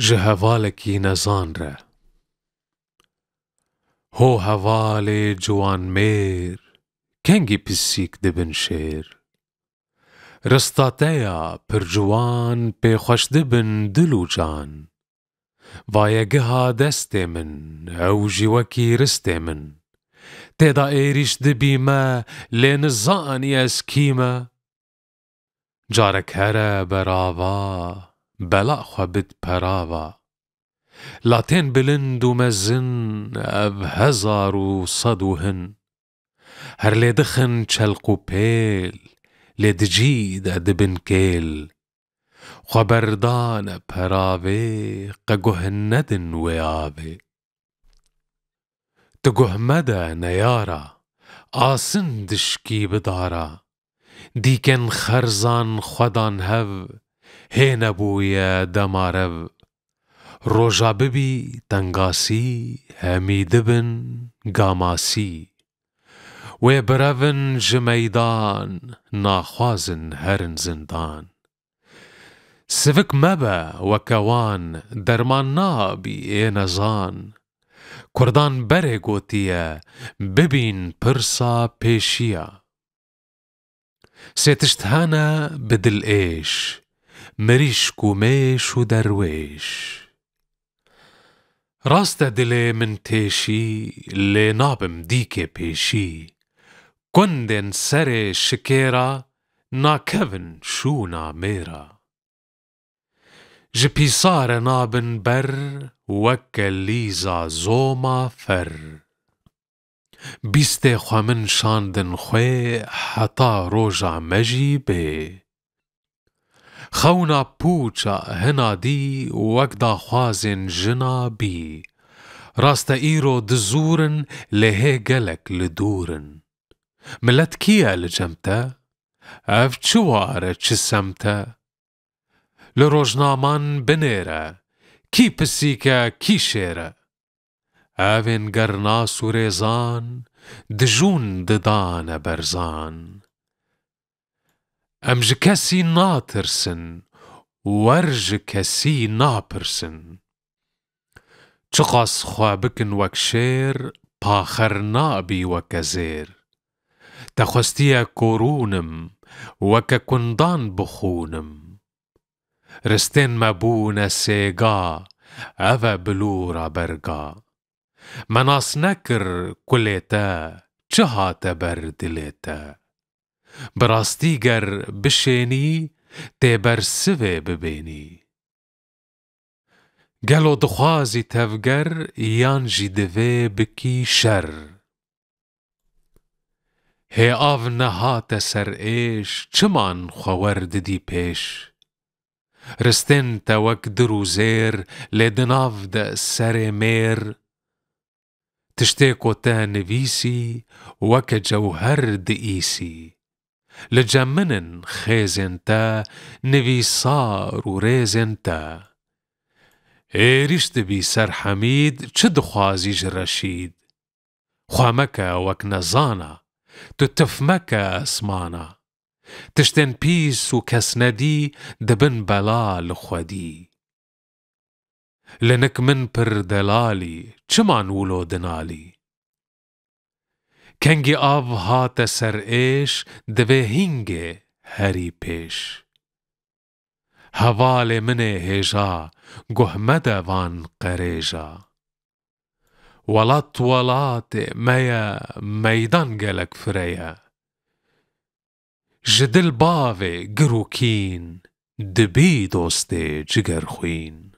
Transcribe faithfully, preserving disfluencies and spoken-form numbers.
Ji hevalekî nezan re. Ho hevalê ciwan mêr, kengî pisîk dibin şêr. Rista te ya pir ciwan pê xweş dibin dil û can. Vaye giha destê min, ew jî wekî ristê min. Tê de êrîş dibî me, lê nizanî ez kî me. Carek here berava, bela xwe bid perava. La tên bilind û mezin, ev hezar û sed û hin. Her lê dixin çelq û pêl, lê di cî de dibin kêl. Xwe berdane peravê, qe guh nedin wê avê. Tu guh mede neyara, asin dişkî bi dara. Dîken xerzan xwe dan hev, hê nebûye demarev. Roja bibî tengasî, hemî dibin gamasî. Wê birevin ji meydan, naxwazin herin zindan. Sivik mebe weke wan, derman nabî ê nezan. Kurdan berê gotiye, bibîn pirsa pêşiya. Sê tişt hene bi dil êş, mirîşk û mêş û derwêş. Rast e dilê min têşî, lê nabim dîkê pêşî. Kundên serê şikêra, nakevin şûna mêra. Ji pîsare nabin ber, weke lîza zoma fer. Bîstê xwe min şandin xwê, heta roja me jî bê. Xewna pûça hina dî, wek daxwazên jina bî. Rast e îro dizûrin, lê hê gelek li dûr in. Milet kî ye li cem te? Ev çi war e, çi semt e? Li rojnaman binêre, kî pisîk e, kî şêr e? Evên gernas û rêzan, dijûn didane berzan. Em ji kesî natirsin, wer ji kesî napirsin. Çiqas xwe bikin wek şêr, paxer nabî weke zêr. Te xwestiye korûnim, weke kundan bixûnim. Ristên me bûne sêga, ev e bilûra berga. Me nas nekir kulê te, çi hate ber dilê te. Bi rastî ger bişênî, tê ber sivê bibênî. Gelo dixwazî tevger, yan jî divê bikî şer? Hê av nehate ser êş, çiman xwe wer didî pêş? Ristên te wek dir û zêr, lê di nav de serê mêr. Tiştê ku te nivîsî, weke cewher diîsî. Li cem min in xêzên te, nivîsar û rêzên te. Êrîş dibî ser Hemîd, çi dixwazî ji Reşîd? Xwe meke wek nezana, tu tif meke esmana. Tiştên pîs û kesnedî dibin bela li xwedî. Li nik min pir delalî, çiman wilo dinalî? Kengî av hate ser êş, divê hîngê herî pêş. Hevalê min ê hêja, guh mede van qerêja. Welat welatê me ye, meydan gelek fire ye. Ji dil bavê gir û kîn, dibî dostê cigerxwîn.